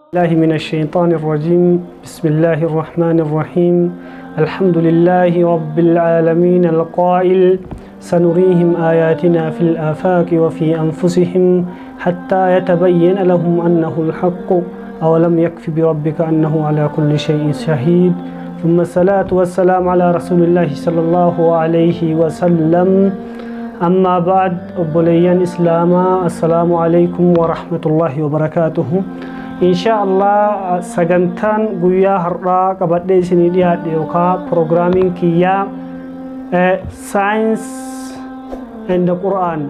الله من الشيطان الرجيم. بسم الله الرحمن الرحيم. الحمد لله رب العالمين القائل سنريهم آياتنا في الآفاق وفي أنفسهم حتى يتبين لهم أنه الحق أولم يكف بربك أنه على كل شيء شهيد. ثم الصلاة والسلام على رسول الله صلى الله عليه وسلم. أما بعد، أبوليان إسلاما، السلام عليكم ورحمة الله وبركاته. إن شاء الله sagantaan guyyaa har'aa qabadhee isinii dhiyaadhe yookaan proogiraamiin kiyyaa Science and the Quran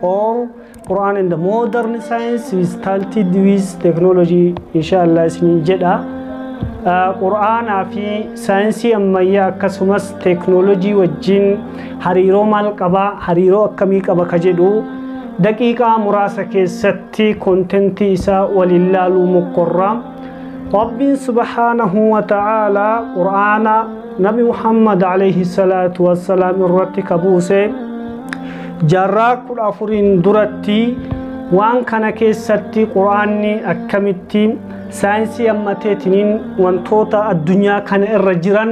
or Quran and the Modern Science with started with technology إن شاء الله isiniin jedha. Qur'aanaa fi saayinsii ammayyaa akkasumas teeknoolojii wajjin hariiroo maal qabaa, hariiroo akkamii qaba ka jedhu daqiiqaa muraasa keessatti contentii isaa waliin laaluu mokkorra. Rabbiin سبحانه وتعالى Qur'aana Nabi Muhammad عليه الصلاة والسلام irratti kabuuse jaarraa 14n duratti waan kana keessatti Qur'aanni akkamitti saayinsii ammateetiniin wantoota addunyaa kana irra jiran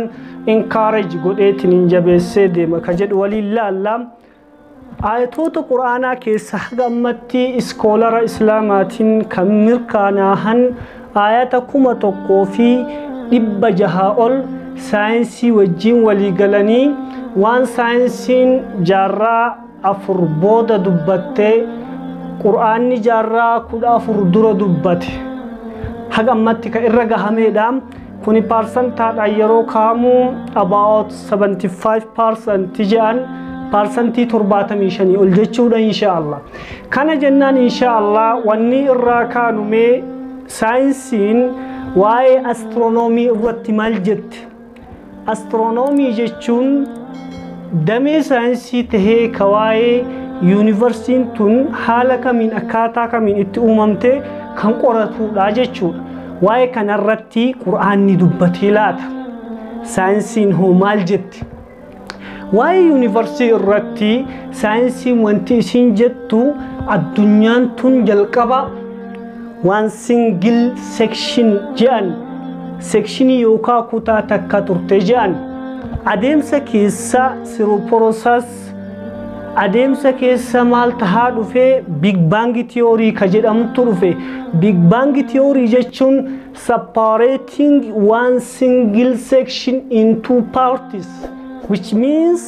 encourage godheetiniin jabeessee deema ka jedhu waliin laalla. Ayatoota Qur'aanaa keessa haga ammatti schoolara Islaamaatiin kan mirkanaahan ayata 1600 ol saayinsii wajjin walii galanii waan saayinsiin jaarraa 4 booda dubbattee Qur'aanni jaarraa 14 dura dubbate haga ammatti ka irra gahameedha. Kuni paarsantaadhaan yeroo kaamu about 75% jedhan, 75% ol jechuudha إن شاء الله. Kana jennaan إن شاء الله wanni irraa kaanumee saayinsiin waa'ee astiroonoomii irratti maal jette? Astiroonoomii jechuun damee saayinsii tahee ka waa'ee yuunivarsiin tun haala kamiin, akkaataa kamiin itti uumamte kan qoratudha jechuudha. Waa'ee kanarratti Qur'aanni dubbatee laata? Saayinsiin hoo maal jetti? Waa'ee yuunivarsii irratti saayinsiin wanti isiin jettu addunyaan tun jalqaba waan single section jedhan, sectionii yookaan kutaa takka turte jedhan. Adeemsa keessa, through process, adeemsa keessa maal tahaa dhufee? Big Bang theory ka jedhamtu dhufe. Big Bang theory jechuun separating one single section into parties, which means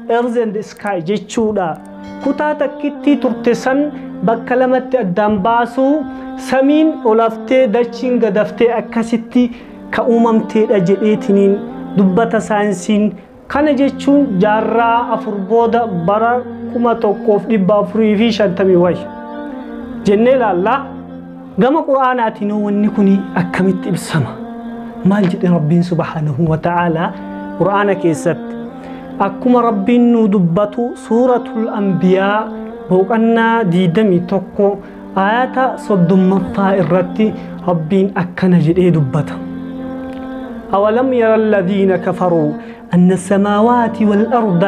earth and sky jechuudha. Kutaa takkitti turte san bakka lamatti addaan baasuu, samiin olaftee dachiin gadaftee akkasitti ka uumamteedha jedheetiniin dubbata saayinsiin. Kana jechuun jaarraa 4 booda, bara 1450 wayi jennee ilaalla. Gama Qur'aanaatiin wanni kun akkamitti ibsama? Maal jedhe Rabbiin سبحانه وتعالى Qur'aana keessatti? Akkuma Rabbiin nu dubbatu, Suuratul Anbiyaa boqonnaa 21 ayata 30ffaa irratti Rabbiin akkana jedhee dubbata. أولم ير الذين كفروا أن السماوات والأرض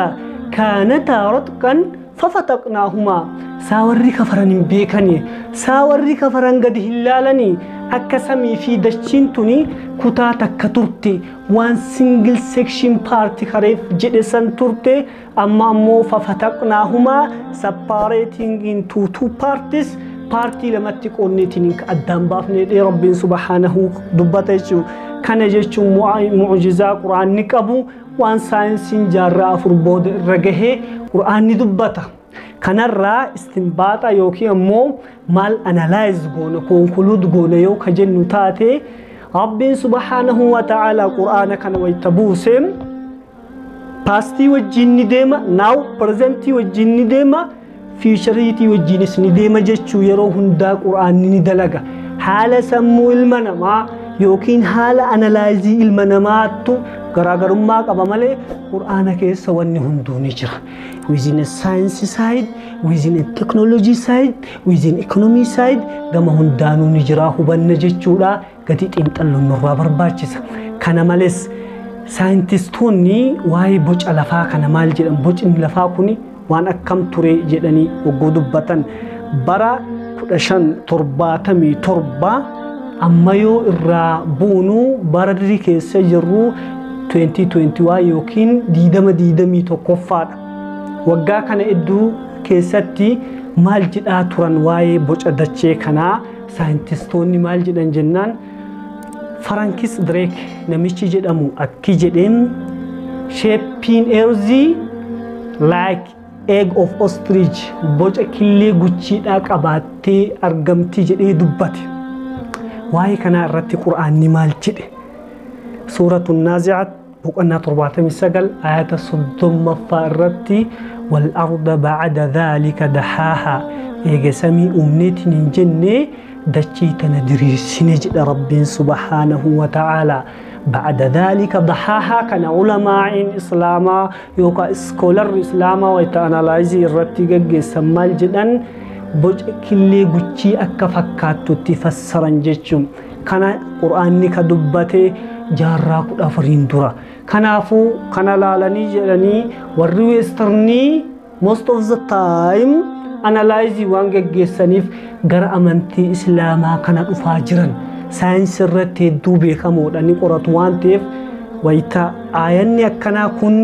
كانتا رتقا ففتقناهما. Saa warri kafaran hin beekani? Saa warri kafaran gadi hin laalani akka samii fi dachiin tuni kutaa takka turte, waan single section part kareef jedhe san turte, amma ammoo ففتقناهما, separating into two parties, partii lamatti qoonneetiin addaan baafne Rabbiin سبحانه dubbata jechuudha. Kana jechuun mu'jizaa Qur'aanni qabu, waan saayinsiin jaarraa 4 booda irra gahee Qur'aanni dubbata. Kanarraa istinbaaxa yookiin ammoo maal analyze goona, conclude goona yoo ka jennu taate, Rabbiin سبحانه وتعالى Qur'aana kana wayita buuse pastii wajjin ni deema, now presentii wajjin ni deema, futureiitii wajjinis ni deema jechuu. Yeroo hundaa Qur'aanni ni dalaga. Haala sammuu ilma namaa yookiin haala analyzeii ilma namaattu garaagarummaa qaba malee Qur'aana keessa wanni hunduu ni jira. Within a science side, within a technology side, within economy side, gama hundaanuu ni jira hubanna jechuudha. Gadi xiinxalluun nurraa barbaachisa. Kana malees saayintistoonni waa'ee boca lafaa kana maal jedhan? Bocni lafaa kuni waan akkam ture jedhanii hogguu dubbatan, bara 1577 Amma yoo irraa buunuu bara keessa jirru 2021 yookiin 2021ffaadha. Waggaa kana hedduu keessatti maal jedhaa turan waa'ee boca dachee kanaa saayintistoonni maal jedhan jennaan, Francis Drake namichi jedhamu akki jedheen, shapeiin earth like egg of ostrich, boca killee guchiidhaa qabaattee argamti jedhee dubbate. Waa'ee kanaa irratti Qur'aanni maal jedhe? Suuratu Naazi'aat boqonnaa 79 ayata 30ffaa irratti, والأرض بعد ذلك دحاها, eega samii uumneetiin hin jenne dachii tana diriirsine jedha Rabbiin سبحانه وتعالى. بعد ذلك دحاها kana ulamaa'iin islaamaa yookaan scholarri islaamaa wayita analyze irratti gaggeessan maal jedhan? Boca killee guchii akka fakkaattutti fassaran jechuun. Kana Qur'aanni ka dubbate jaarraa 14iin dura. Kanaafuu kana laalanii jedhanii warri westernii most of the time analyze waan gaggeessaniif gara amantii islaamaa kana dhufaa jiran. Saayinsii irratti hedduu beekamoodha, ni qoratu waan ta'eef, wayita aayanni akkanaa kun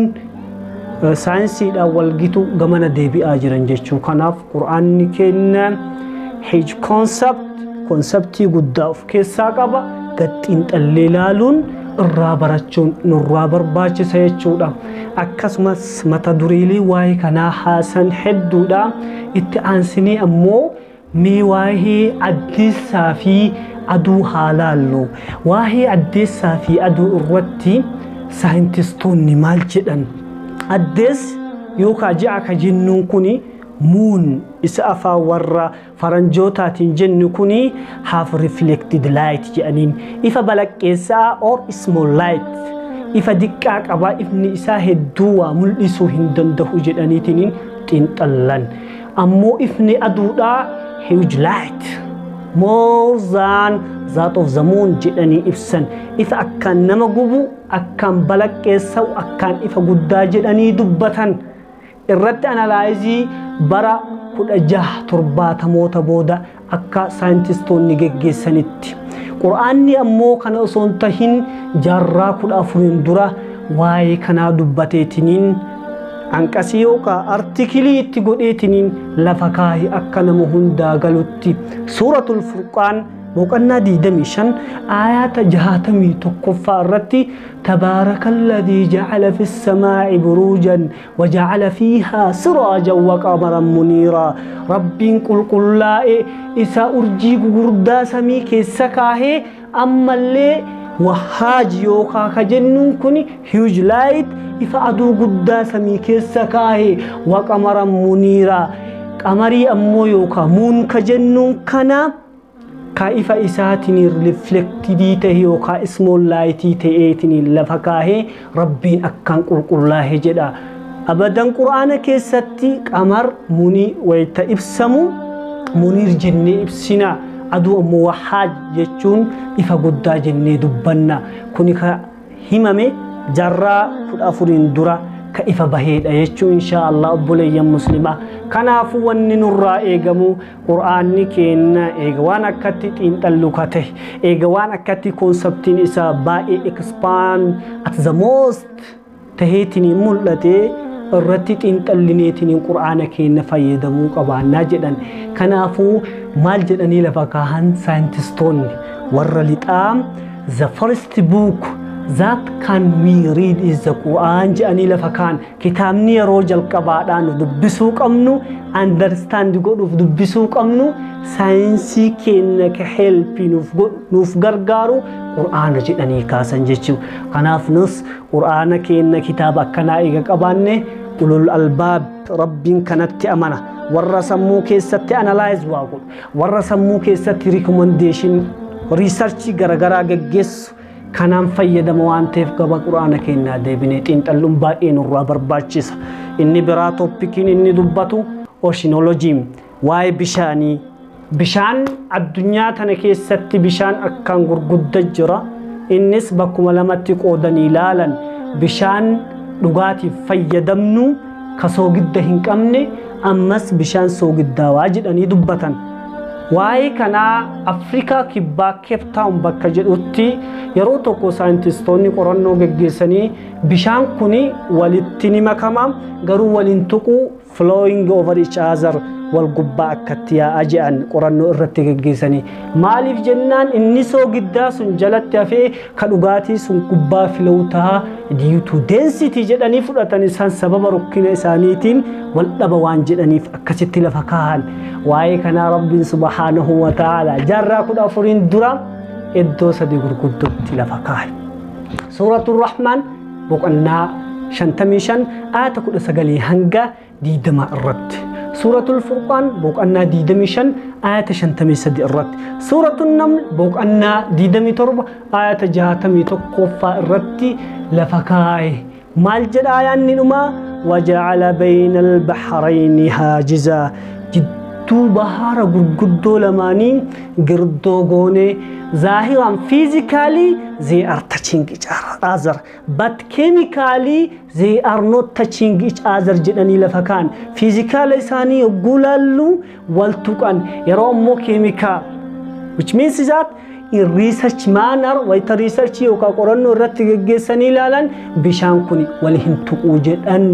saayinsiidhaan walgitu gamana deebi'aa jiran jechuu. Kanaaf Qur'aanni keenya huge concept, conceptii guddaa of keessaa qaba. Gad xiinxallee ilaaluun, irraa barachuun nurraa barbaachisa jechuudha. Akkasumas mata dureelee waa'ee kanaa haasan hedduudha. Itti aansinee ammoo mee waa'ee addeessaa fi aduu haa laallu. Waa'ee addeessaa fi aduu irratti saayintistoonni maal jedhan? Addeessi yookaan ji'a ka jennuun kuni, moon isa afaan warra faranjootaatiin jennu kuni, have reflected light jedhaniin, ifa balaqqeessaa or small light, ifa diqqaa qabaa, ifni isaa hedduu waa mul'isuu hin danda'u jedhaniitiin xiinxallan. Ammoo ifni aduudhaa huge light, more than that of the moon jedhanii ibsan. Ifa akkaan nama gubu, akkaan balaqqeessa'u, akkaan ifa guddaa jedhanii dubbatan. Irratti analyze bara 1670moota booda akka saayintistoonni geggeessanitti. Qur'aanni ammoo kana osoo hin tahin jaarraa 14iin dura waa'ee kanaa dubbateetiniin hanqasii yookaan article itti godheetiniin lafa kaahee akka nama hundaa galutti. Suuratul Furqaan boqonnaa 25 aayaata 61ffaa irratti, تبارك الذي جعل في السماء بروجا وجعل فيها سراجا وقمرا منيرا, Rabbiin qulqullaa'e isa urjii gugurdaa samii keessa kaahee, ammallee wahaaji yookaan ka jennuun kun huge light, ifa aduu guddaa samii keessa kaahee, وقمرا منيرا, qamarii ammoo yookaan moon ka jennuun kana ka ifa isaatiin reflected ta'e yookaan small light ta'eetiin lafa kaahee Rabbiin akkaan qulqullaa'e jedha. Abadan Qur'aana keessatti qamar moonii wayita ibsamu منير jennee ibsina. Aduu ammoo وهاج jechuun ifa guddaa jennee dubbanna. Kuni ka himame jaarraa 14iin dura ka ifa baheedha jechuun insha Allah, obboleeyyan muslimaa. Kanaafuu wanni nurraa eegamu, Qur'aanni keenya eega waan akkatti xiinxallu ka ta'e, eega waan akkatti conceptiin isaa baay'ee expand at the most taheetiin mul'ate, irratti xiinxallineetiin Qur'aana keenya fayyadamuu qabaannaa jedhan. Kanaafuu maal jedhanii lafa kaahan saayintistoonni warra lixaa? "The first book that can we read is the Quran" jedhanii lafa kaan. Kitaabni yeroo jalqabaadhaan dubbisuu qabnu, understand godhuuf dubbisuu qabnu, saayinsii keenya ka help nuuf godhu, nuuf gargaaru Qur'aana jedhanii kaasan jechuudha. Kanaaf nus Qur'aana keenya kitaaba akkanaa eega qabaanne, أولو الألباب, Rabbiin kanatti amana, warra sammuu keessatti analyze waa godhu, warra sammuu keessatti recommendation research garaagaraa geggeessu kanaan fayyadama waan ta'eef, gaba Qur'aana keenyaa deebinee xiinxalluun baay'ee nurraa barbaachisa. Inni biraa topiciin inni dubbatu oceanologyn, waa'ee bishaanii. Bishaan addunyaa tana keessatti bishaan akkaan gurguddaa jira. Innis bakkuma lamatti qoodanii ilaalan: bishaan dhugaatiif fayyadamnu ka soogidda hin qabne, ammas bishaan soogiddaawaa jedhanii dubbatan. Waa'ee kanaa Afrikaa Kibbaa Cape Town bakka jedhutti yeroo tokko saayintistoonni qorannoo geggeessanii bishaan kuni walitti ni makama, garuu waliin tuquu, flowing over each other, wal gubbaa akkatti yaa'aa jedhan qorannoo irratti geggeessanii. Maaliif jennaan inni soogiddaa sun jalatti hafee ka dhugaatii sun gubbaa flow ta'a due to density jedhanii fudhatan. Isaan sababa rukkina isaaniitiin wal dhaba waan jedhaniif akkasitti lafa kaahan. Waa'ee kanaa Rabbiin subhaanahu wa ta'ala jaarraa 14n dura iddoo sadi gurguddootti lafa kaahe. Suuratul Rahmaan boqonnaa 55 aayata 19 hanga 20 irratti. Suuratul Furqaan boqonnaa 25 aayata 53 irratti. Suuratul Naml boqonnaa 27 aayata 61ffaa irratti lafa kaa'e. Maal jedha aayaanni dhumaa? وجعل بين البحرين حاجزا. Jidduu bahara gurguddoo lamaanii girdoo goone. Zaahiraan, physically they are touching each other, but chemically they are not touching each other jedhanii lafa kaan. Physical isaanii yogguu laallu wal tuqan, yeroo ammoo chemical, which means that in research manner, wayita research yookaan qorannoo irratti geggeessanii ilaalan, bishaan kun wal hin tuquu jedhan,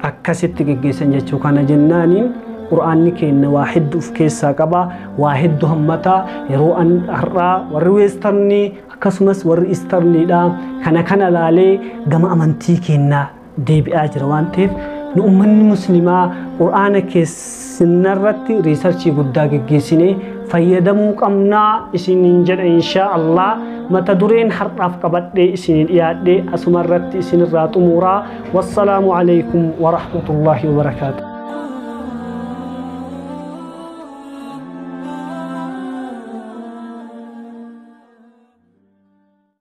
akkasitti geggeessan jechuu. Kana jennaaniin Qur'aanni keenya waa hedduu of keessaa qaba, waa hedduu hammataa. Yeroo har'aa warri westernii akkasumas warri easterniidha kana kana laalee gama amantii keenyaa deebi'aa jira waan ta'eef, nu ummanni muslimaa Qur'aana keessanarratti researchii guddaa geggeessinee fayyadamuu qabnaa isiniin jedha inshaa Allah. Mata dureen har'aaf qabadhee isiniin dhiyaadhee asuma irratti isinirraa xumuraa. Wassalaamu alaykum warahmatullaahi wabarakaatu.